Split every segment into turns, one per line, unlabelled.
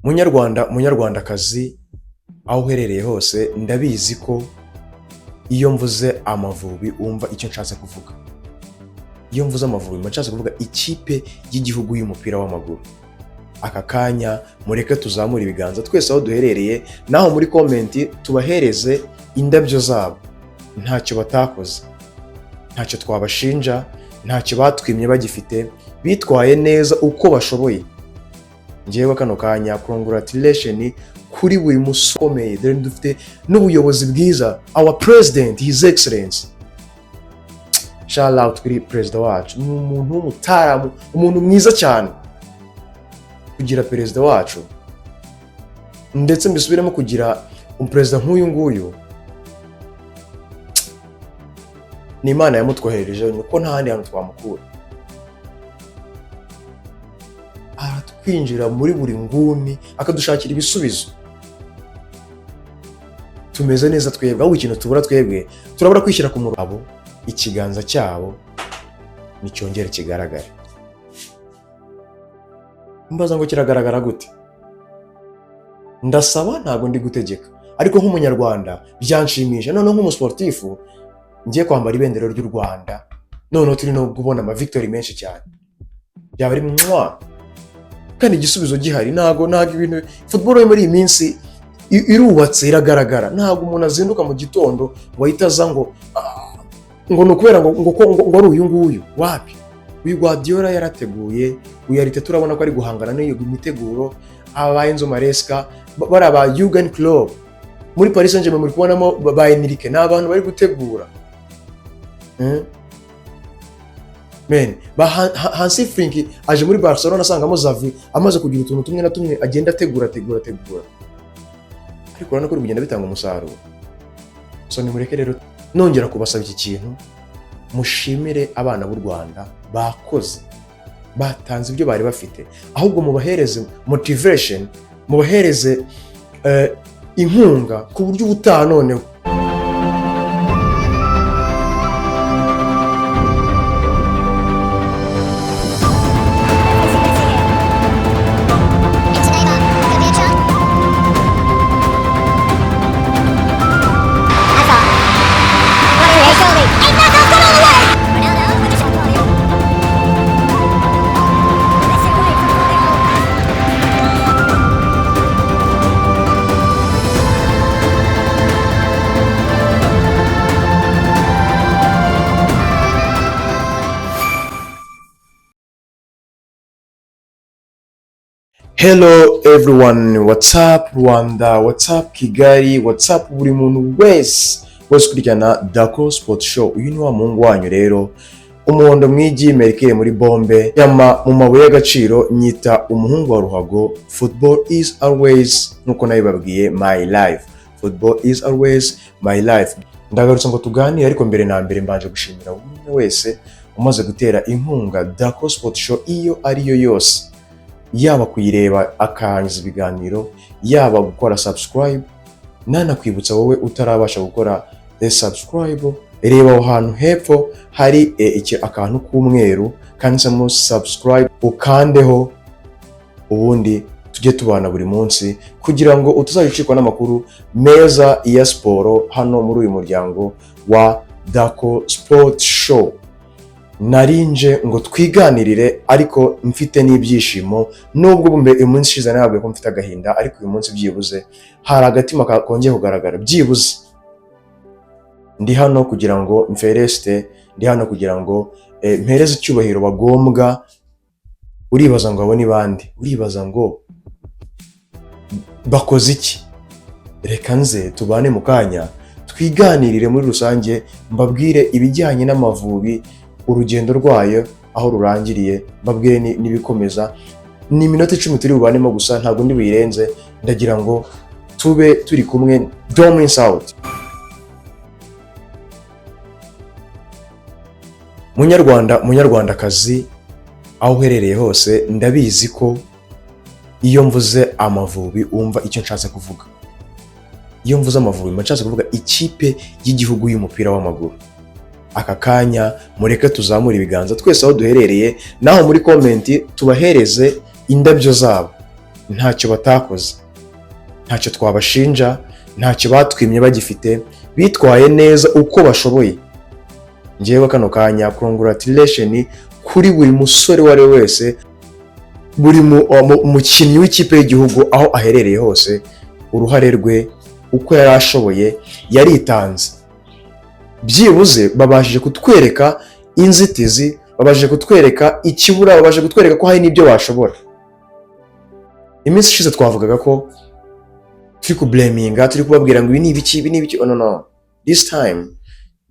Munyarwanda, munyarwandakazi, aho uherereye hose, ndabizi ko iyo mvuze Amavubi wumva icyo nshatse kuvuga. Iyo mvuze Amavubi mba nshatse kuvuga ikipe y'igihugu y'umupira w'amaguru. Aka kanya mureke tuzamure ibiganza twese aho duherereye, naho muri comment tubahereze indabyo zabo. Ntacyo batakoze, ntacyo twabashinja, ntacyo batwimye bagifite, bitwaye neza uko bashoboye. Ngewe kano kanya congratulation kuri buri musore ukomeye. Dore dufite n'ubuyobozi bwiza, our president, his excellence. Shout out kuri perezida wacu, ni umuntu w'umutaramu, umuntu mwiza cyane. Kugira perezida wacu, ndetse mbisubiremo, kugira umuperezida nk'uyu nguyu ni Imana yamutwoherereje, kuko nta handi hantu twamukura. Aratwinjira muri buri nguni akadushakira ibisubizo. Tumeze neza twebwe, ahubwo ikintu tubura twebwe, turabura kwishyira ku murongo. Ikiganza cyabo nicyongere kigaragare. Mbaza ngo kiragaragara gute? Ndasaba, ntabwo ndi gutegeka, ariko nk'umunyarwanda byanshimisha. Noneho nk'umusportifu ngiye kwambara ibendera ry'u Rwanda, noneho turi no kubona ama victory menshi cyane, byaba ari mwa kandi igisubizo gihari. Ntabwo ibintu, football yo muri iyi minsi irubatse, iragaragara. Ntabwo umuntu azinduka mu gitondo ngo ahite aza ngo ngo ni ukubera ngo ari uyu nguyu. Wapi, uyu Guardiola yarateguye, uyu Arteta turabona ko ari guhangana n'iyo miteguro, aba Enzo Maresca, bari aba Jurgen Klopp muri Paris Saint-Germain, muri kubonamo ba Enrique, ni abantu bari gutegura. Men, ba Hansi Flick aje muri Barcelona asangamo Xavi amaze kugira utuntu tumwe na tumwe agenda ategura, ategura, ategura, ariko urabona ko biri kugenda bitanga umusaruro. So nimureke rero nongera kubasaba iki kintu: mushimire abana b'u Rwanda bakoze, batanze ibyo bari bafite, ahubwo mubahereze motivation, mubahereze inkunga ku buryo ubutaha noneho.
Into Neymar. Could be a chance. Hazard. What a surely. Mbappe gone all the way. Ronaldo with the shot. Messi away from Guardiola.
Hello everyone, what's up Rwanda, what's up Kigali, what's up buri muntu wese wese ukurikirana Dako Sport Show. Uyu ni wa muhungu wanyu rero, umuhondo mwigi Merikire muri bombe, yama mu mabuye y'agaciro, nyita umuhungu wa ruhago. Football is always, nkuko nabibabwiye, my life. Football is always my life. Ndagarutse ngo tuganire, ariko mbere na mbere mbanje gushimira buri umwe wese umaze gutera inkunga Dako Sport Show iyo ariyo yose, yaba kuyireba akarangiza ibiganiro, yaba gukora subscribe. Nanakwibutsa wowe utarabasha gukora the subscribe, reba aho hantu hepfo hari akantu k'umweru kanditsemo subscribe, ukandeho, ubundi tujye tubana buri munsi kugira ngo utazajya ucikwa n'amakuru meza ya siporo hano muri uyu muryango wa Dako Sport Show. Narinje ngo twiganirire, ariko mfite n'ibyishimo, nubwo uyu munsi ushize nababwiye ko mfite agahinda, ariko uyu munsi byibuze hari agatima kongeye kugaragara. Byibuze ndi hano kugira ngo mferesite, ndi hano kugira ngo mpereze icyubahiro bagombwa. Uribaza ngo abo ni bande? Uribaza ngo bakoze iki? Reka nze tubane mu kanya, twiganirire muri rusange, mbabwire ibijyanye n'Amavubi, urugendo rwayo aho rurangiriye, mbabwire n'ibikomeza. Ni iminota 10 turi bubanemo gusa, ntabwo ndi buyirenze. Ndagira ngo tube turi kumwe, don't miss out. Munyarwanda, munyarwandakazi, aho uherereye hose, ndabizi ko iyo mvuze Amavubi wumva icyo nshatse kuvuga. Iyo mvuze Amavubi mba nshatse kuvuga ikipe y'igihugu y'umupira w'amaguru. Aka kanya mureke tuzamure ibiganza twese aho duherereye, naho muri comment tubahereze indabyo zabo. Ntacyo batakoze, ntacyo twabashinja, ntacyo batwimye bagifite. Bitwaye neza uko bashoboye. Ngewe kano kanya, congratulation kuri buri musore uwo ari we wese, buri mukinnyi w'ikipe y'igihugu aho aherereye hose. Uruhare rwe uko yari ashoboye yaritanze. Byibuze babashije kutwereka inzitizi, babashije kutwereka ikibura, babashije kutwereka ko hari n'ibyo bashobora. Iminsi ishize twavugaga ko turi kublaminga, turi kubabwira ngo ibi ni ibiki, ibi ni ibiki. Oh, no, no, this time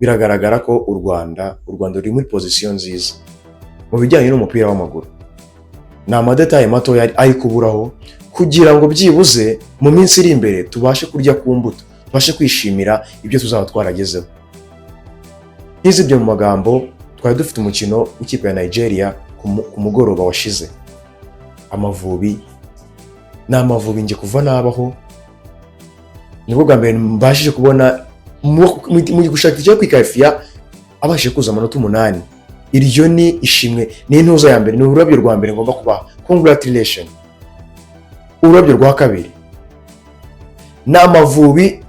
biragaragara ko u Rwanda ruri muri position nziza mu bijyanye n'umupira w'amaguru. Ni amadétails matoya ari kuburaho kugira ngo byibuze mu minsi iri imbere tubashe kurya ku mbuto, tubashe kwishimira ibyo tuzaba twaragezeho. Nk'izibyo mu magambo, twari dufite umukino w'ikipe ya Nigeria ku mugoroba washize. Amavubi ni Amavubi. Njye kuva nabaho nibwo bwa mbere mbashije kubona mu gushaka icyo kwiqualifiya abashije kuza amanota 8. Iryo ni ishimwe, ni intuza ya mbere, ni ururabyo rwa mbere ngomba kubaha. Congratulation. Ururabyo rwa kabiri ni Amavubi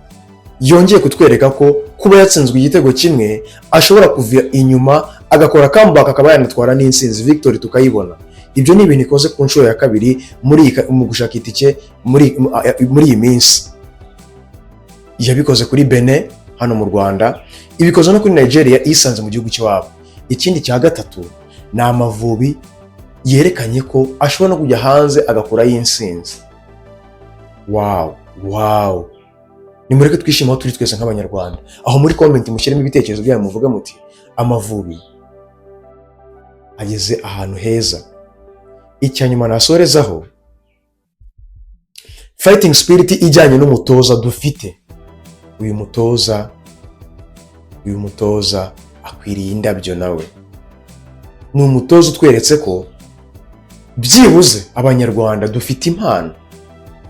yongeye kutwereka ko kuba yatsinzwe igitego kimwe ashobora kuva inyuma agakora comeback, akaba yanatwara n'intsinzi, victory tukayibona. Ibyo ni ibintu ikoze ku nshuro ya kabiri mu gushaka itike muri iyi minsi. Yabikoze kuri Benin hano mu Rwanda, ibikoze no kuri Nigeria isanze mu gihugu cy'iwabo. Ikindi cya gatatu ni Amavubi yerekanye ko ashobora no kujya hanze agakurayo intsinzi. Wow, nimureke twishime aho turi twese nk'Abanyarwanda. Aho muri comment mushyiremo ibitekerezo byanyu, muvuge muti: "Amavubi ageze ahantu heza." Icya nyuma nasorezaho, fighting spirit ijyanye n'umutoza dufite. Uyu mutoza akwiriye indabyo nawe. Ni umutoza utweretse ko byibuze Abanyarwanda dufite impano,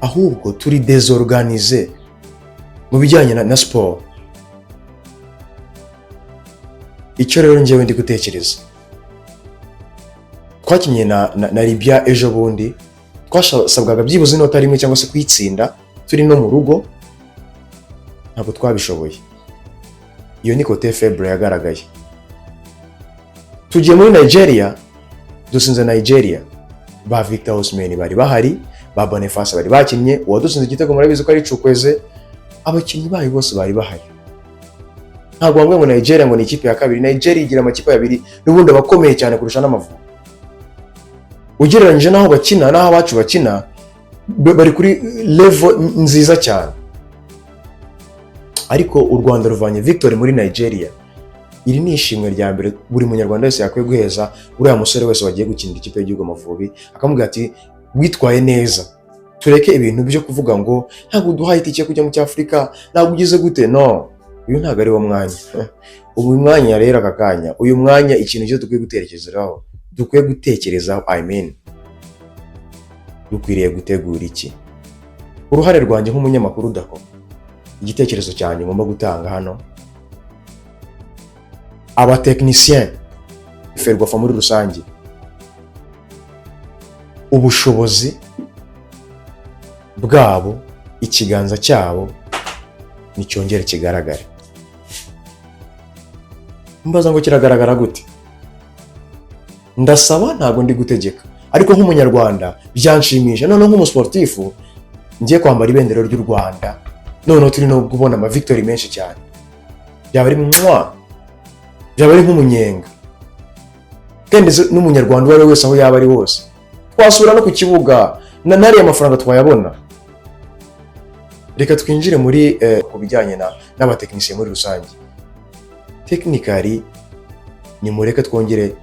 ahubwo turi désorganisé mu bijyanye na siporo. Icyo rero ngewe ndi gutekereza, twakinnye na Libya ejo bundi, twasabwaga byibuze inota rimwe cyangwa se kuyitsinda turi no mu rugo, ntabwo twabishoboye. Iyo ni côté faible yagaragaye. Tugiye muri Nigeria, dusinze Nigeria. Ba Victor Osimhen bari bahari, ba Boniface bari bakinnye, uwadutsinze igitego murabizi ko ari Chukwueze. Abakinnyi bayo bose bari bahari. Ntabwo bamwe ngo Nigeria ngo ni ikipe ya kabiri. Nigeria igira amakipe abiri n'ubundi abakomeye cyane kurusha n'Amavubi. Ugereranyije n'aho bakina n'aho abacu bakina, bari kuri level nziza cyane. Ariko u Rwanda ruvanye victory muri Nigeria. Iri ni ishimwe rya mbere buri Munyarwanda wese yakwiye guheza uriya musore wese wagiye gukinira ikipe y'igihugu Amavubi, akamubwira ati: "Witwaye neza." Tureke ibintu byo kuvuga ngo ntabwo uduhaye itike kujya mu cy'Afurika, ntabwo ugize gute. No, uyu ntabwo ari wo mwanya. Uyu mwanya rero, aka kanya, uyu mwanya, ikintu cyo dukwiye gutekerezaho, I mean, dukwiriye gutegura iki? Uruhare rwanjye nk'umunyamakuru dako, igitekerezo cyanjye ngomba gutanga hano, abatekinisiyeni, FERWAFA muri rusange, ubushobozi bwabo, ikiganza cyabo nicyongere kigaragare. Mbaza ngo kiragaragara gute? Ndasaba, ntabwo ndi gutegeka, ariko nk'Umunyarwanda byanshimisha. Noneho nk'umusportifu ngiye kwambara ibendera ry'u Rwanda, noneho turi no kubona ama victory menshi cyane, byaba ari mwa, byaba ari nk'umunyenga. Kandi n'Umunyarwanda uwo ari we wese aho yaba ari hose, twasura no ku kibuga na n'ariya mafaranga twayabona. Reka twinjire muri ku bijyanye n'abatekinisiye muri rusange. Technically, nimureke twongere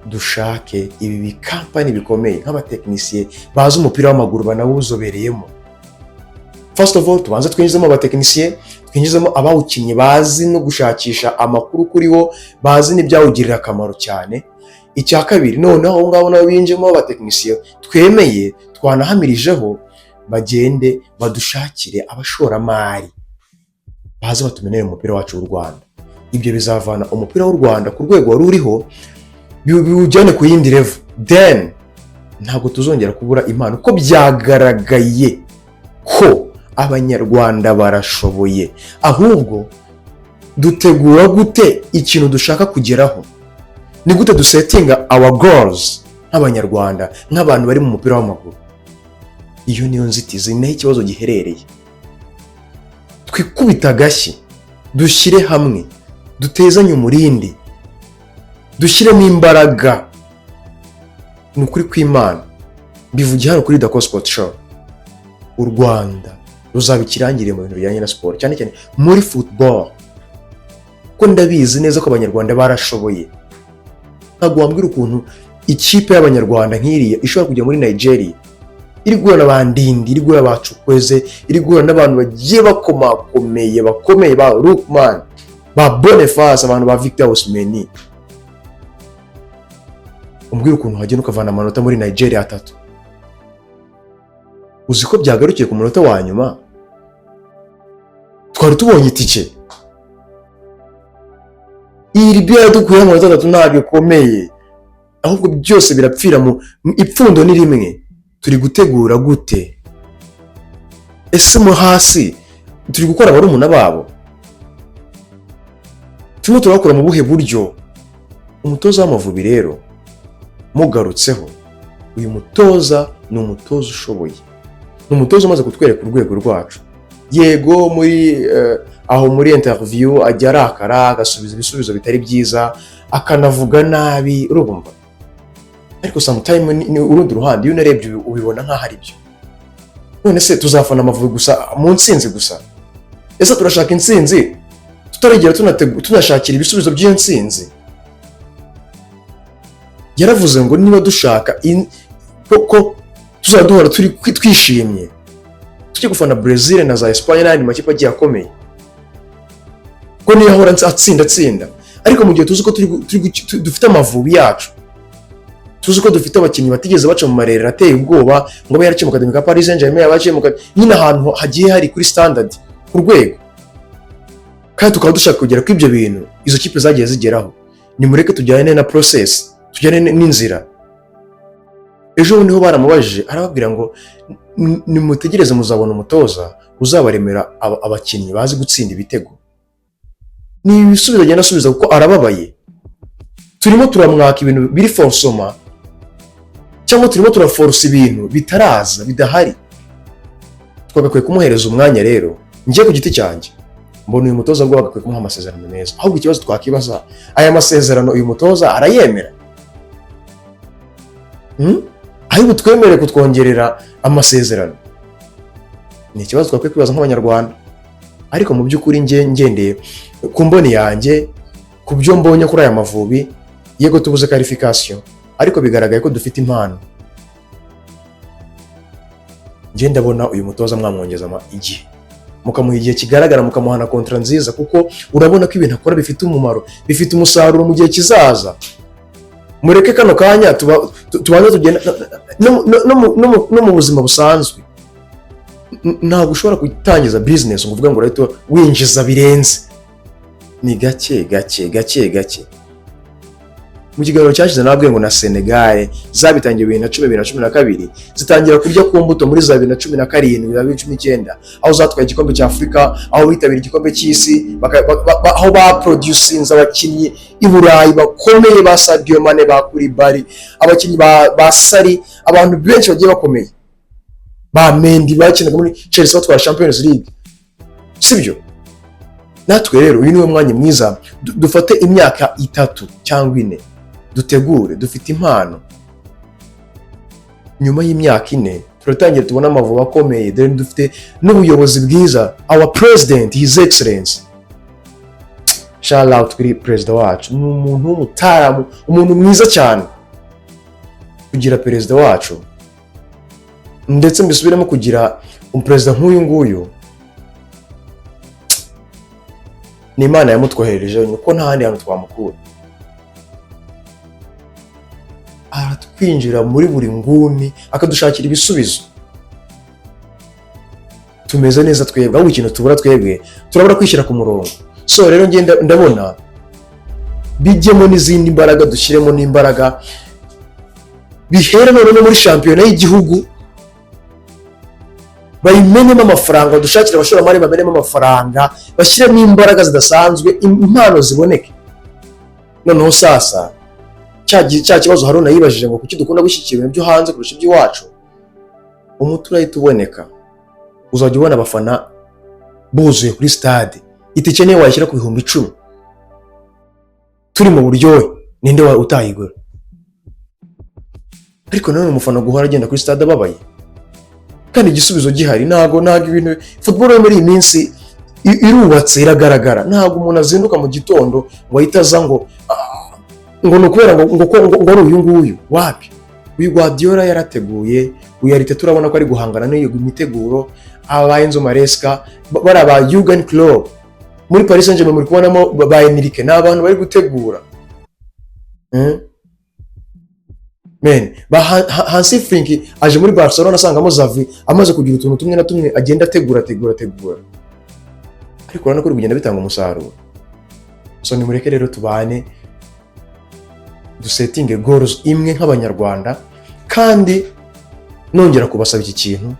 dushake ibi bikampani bikomeye nk'abatekinisiye bazi umupira w'amaguru banawuzobereyemo. First of all, tubanze twinjizemo abatekinisiye, twinjizemo abawukinnye, bazi no gushakisha amakuru kuri wo, bazi n'ibyawugirira akamaro cyane. Icya kabiri, noneho abo ngabo nabo binjemo, abatekinisiye twemeye twanahamirijeho, bagende badushakire abashoramari baze batumenere umupira wacu w'u Rwanda. Ibyo bizavana umupira w'u Rwanda ku rwego wari uriho, biwujyane ku yindi level. Then Ntabwo tuzongera kubura impano, ko byagaragaye ko Abanyarwanda barashoboye. Ahubwo dutegura gute ikintu dushaka kugeraho? Ni gute dusettinga our goals nk'Abanyarwanda, nk'abantu bari mu mupira w'amaguru? Iyo niyo nzitizi, ni naho ikibazo giherereye. Twikubita agashyi, dushyire hamwe, dutezanye umurindi, dushyiremo imbaraga. Ni ukuri kw'Imana, mbivugiye hano kuri Dako Sport Show, u Rwanda ruzaba ikirangirire mu bintu bijyanye na siporo, cyane cyane muri football, ko ndabizi neza ko Abanyarwanda barashoboye. Ntabwo wambwira ukuntu ikipe y'Abanyarwanda nk'iriya ishobora kujya muri Nigeria, iri guhura na ba Ndindi, iri guhura ba Chukwueze, iri guhura n'abantu bagiye bakomakomeye, bakomeye, ba Lookman, ba Boniface, abantu ba Victor Osimhen. Umbwira ukuntu wagenda ukavana amanota muri Nigeria atatu. Uzi ko byagarukiye ku munota wa nyuma? Twari tubonye itike. Iyi Libya yadukuyeho amanota 3, ntabwo ikomeye. Ahubwo byose birapfira mu ipfundo ni rimwe: turi gutegura gute? Ese mo hasi turi gukora barumuna babo? Turimo turabakora mu buhe buryo? Umutoza w'Amavubi rero mugarutseho, uyu mutoza ni umutoza ushoboye, ni umutoza umaze kutwereka urwego rwacu. Yego, muri aho muri interview ajya arakara, agasubiza ibisubizo bitari byiza, akanavuga nabi, urumva? Ariko sometime ni urundi ruhande, iyo unarebye ubibona nk'aho ari byo. None se tuzafana Amavubi gusa mu ntsinzi gusa? Ese turashaka intsinzi tutarigera tunashakira ibisubizo by'iyo ntsinzi? Yaravuze ngo niba dushaka ko tuzajya duhora turi twishimye, tujye gufana Brazil na za Espagne n'ayandi makipe agiye akomeye, ko niyo ahora atsinda atsinda. Ariko mu gihe tuzi ko dufite Amavubi yacu, tuzi ko dufite abakinnyi batigeze baca mu marerero ateye ubwoba, ngo abe yaraciye mu academy ka Paris Saint-Germain, yabaciye mu nyine ahantu hagiye hari kuri standard, ku rwego, kandi tukaba dushaka kugera kuri ibyo bintu izo kipe zagiye zigeraho, nimureke tujyane na process, tujyane n'inzira. Ejo bundi niho baramubajije, arababwira ngo nimutegereze, muzabona umutoza uzabaremera abakinnyi bazi gutsinda ibitego. Ni ibisubizo agenda asubiza kuko arababaye. Turimo turamwaka ibintu biri forcément, cyangwa turimo turaforce ibintu bitaraza, bidahari. Twagakwiye kumuhereza umwanya. Rero njye ku giti cyanjye mbona uyu mutoza bwo bagakwiye kumuha amasezerano meza. Ahubwo ikibazo twakibaza, aya masezerano uyu mutoza arayemera? Ahubwo twemerere kutwongerera amasezerano, ni ikibazo twakwiye kwibaza nk'Abanyarwanda. Ariko mu by'ukuri njye ngendeye ku mboni yanjye, ku byo mbonye kuri aya Mavubi, yego tubuze qualification, ariko bigaragaye ko dufite impano. Njye ndabona uyu mutoza mwamwongeza igihe, mukamuha igihe kigaragara, mukamuha na contrat nziza, kuko urabona ko ibintu akora bifite umumaro, bifite umusaruro mu gihe kizaza. Mureke kano kanya tubanze tugenda no mu buzima busanzwe. Ntabwo ushobora gutangiza business ngo uvuge ngo urahita winjiza birenze. Ni gake gake, gake gake. Mu kiganiro cyashize nababwiye ngo na Senegal zabitangiye 2010, 2012, zitangira kurya ku mbuto muri za 2017, za 2019, aho zatwaye igikombe cya Afurika, aho bitabira igikombe cy'isi, aho baproducinze abakinnyi i Burayi bakomeye, ba Sadio Mane, ba Koulibaly, abakinnyi ba Sari, abantu benshi bagiye bakomeye, ba Mendy bakinaga muri Chelsea batwara Champions League, sibyo? Natwe rero uyu niwo mwanya mwiza, dufate imyaka 3 cyangwa 4, dutegure. Dufite impano. Nyuma y'imyaka 4 turatangira tubona Amavubi akomeye. Dore dufite n'ubuyobozi bwiza, our president, His Excellence. Shout out kuri perezida wacu, ni umuntu w'umutaramu, umuntu mwiza cyane. Kugira perezida wacu, ndetse mbisubiremo, kugira umuperezida nk'uyu nguyu ni Imana yamutwoherereje, kuko nta handi hantu twamukura. Aratwinjira muri buri nguni, akadushakira ibisubizo. Tumeze neza twebwe, ahubwo ikintu tubura twebwe, turabura kwishyira ku murongo. So rero ngenda ndabona bijyemo n'izindi mbaraga, dushyiremo n'imbaraga. Bihere noneho muri shampiyona y'igihugu, bayimenemo amafaranga, badushakire abashoramari bamenemo amafaranga, bashyiremo imbaraga zidasanzwe, impano ziboneke. Noneho sasa cya kibazo Haruna yibajije ngo kuki dukunda gushyigikira ibintu byo hanze kurusha iby'iwacu, umuti urahita uboneka. Uzajya ubona abafana buzuye kuri stade, itike niyo wayishyira ku 10,000, turi mu buryohe, ninde wa utayigura? Ariko nanone umufana guhora agenda kuri stade ababaye kandi igisubizo gihari, ntago ibintu, football yo muri iyi minsi irubatse, iragaragara. Ntabwo umuntu azinduka mu gitondo ngo ahite aza ngo ngo ni ukubera ngo ari uyu nguyu. Wapi, uyu Guardiola yarateguye, uyu Arteta turabona ko ari guhangana n'iyo miteguro, aba ba Enzo Maresca, bari aba Jurgen Klopp muri Paris Saint-Germain, muri kubonamo ba Enrique, ni abantu bari gutegura. Men, ba Hansi Flick aje muri Barcelona asangamo Xavi amaze kugira utuntu tumwe na tumwe agenda ategura, ategura, ategura, ariko urabona ko biri kugenda bitanga umusaruro. So nimureke rero tubane, dusettinge goals imwe nk'Abanyarwanda. Kandi nongera kubasaba iki kintu: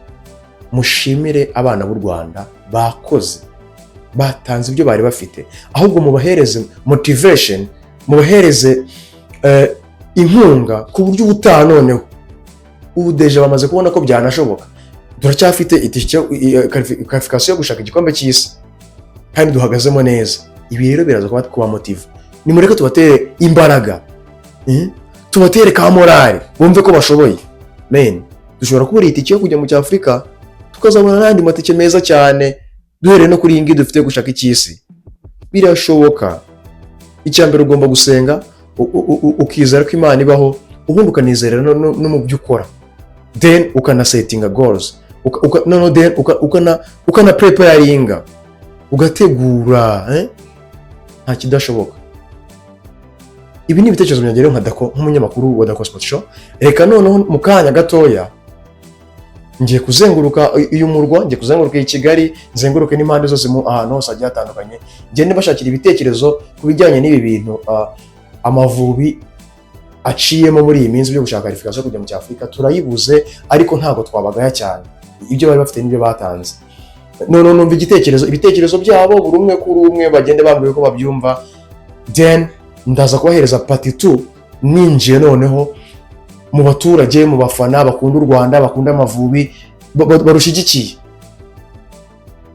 mushimire abana b'u Rwanda bakoze, batanze ibyo bari bafite. Ahubwo mubahereze motivation, mubahereze inkunga, ku buryo ubutaha noneho, ubu déjà bamaze kubona ko byanashoboka. Turacyafite itike, qualification yo gushaka igikombe cy'isi, kandi duhagazemo neza. Ibi rero biraza kuba kubamotiva. Nimureke tubatere imbaraga, Tubatere ka morale, bumve ko bashoboye. Men, dushobora kubura itike yo kujya mu cy'Afurika, tukazabona n'andi matike meza cyane, duhereye no kuri iyi ngiyi dufite yo gushaka icy'isi. Birashoboka. Icya mbere, ugomba gusenga, ukizera ko Imana ibaho, ubundi ukanizera no mu byo ukora, then ukanasettinga goals, noneho then ukana preparinga, ugategura, eh? Nta kidashoboka. Ibi ni ibitekerezo byanjye rero nka Dako, nk'umunyamakuru wa Dako Sport Show. Reka noneho mu kanya gatoya ngiye kuzenguruka uyu murwa, ngiye kuzenguruka iyi Kigali, nzenguruke n'impande zose, mu ahantu hose hagiye hatandukanye, ngende bashakira ibitekerezo ku bijyanye n'ibi bintu Amavubi aciyemo muri iyi minsi byo gushaka qualification yo kujya mu cy'Afurika. Turayibuze, ariko ntabwo twabagaya cyane, ibyo bari bafite n'ibyo batanze. None numva ibitekerezo byabo, buri umwe kuri umwe, bagende bambwiye ko babyumva, then ndaza kubahereza part 2, ninjiye noneho mu baturage, mu bafana bakunda u Rwanda, bakunda Amavubi, barushyigikiye,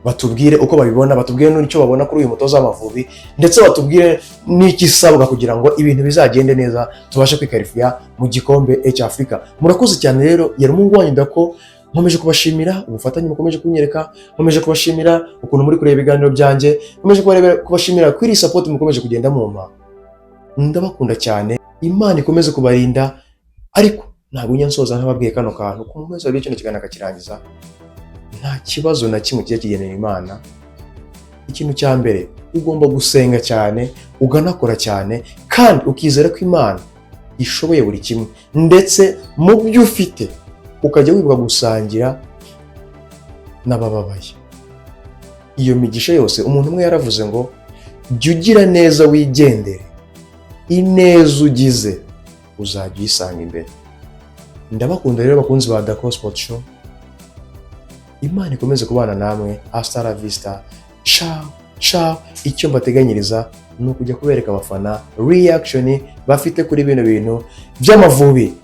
batubwire uko babibona, batubwire n'icyo babona kuri uyu mutoza w'Amavubi, ndetse batubwire n'igisabwa kugira ngo ibintu bizagende neza, tubashe kwiqualifiya mu gikombe cy'Afurika. Murakoze cyane rero. Yari umuhungu wanyu Dako. Nkomeje kubashimira ubufatanye mukomeje kunyereka, nkomeje kubashimira ukuntu muri kureba ibiganiro byanjye, nkomeje kubashimira kuri iyi support mukomeje kugenda mumpa. Ndabakunda cyane, Imana ikomeze kubarinda. Ariko ntabwo njya nsoza ntababwiye kano kantu: ku muntu wese warebye kino kiganiro akakirangiza, nta kibazo na kimwe kijya kigenera Imana. Ikintu cya mbere, ugomba gusenga cyane, uganakora cyane, kandi ukizera ko Imana ishoboye buri kimwe, ndetse mu byo ufite ukajya wibuka gusangira n'abababaye iyo migisha yose. Umuntu umwe yaravuze ngo jya ugira neza wigendere, ineza ugize uzajya uyisanga imbere. Ndabakunda rero, bakunzi ba Dako Sport Show. Imana ikomeze kubana namwe. Hasta la vista, ciao ciao. Icyo mbateganyiriza ni ukujya kubereka abafana reaction bafite kuri bino bintu by'Amavubi.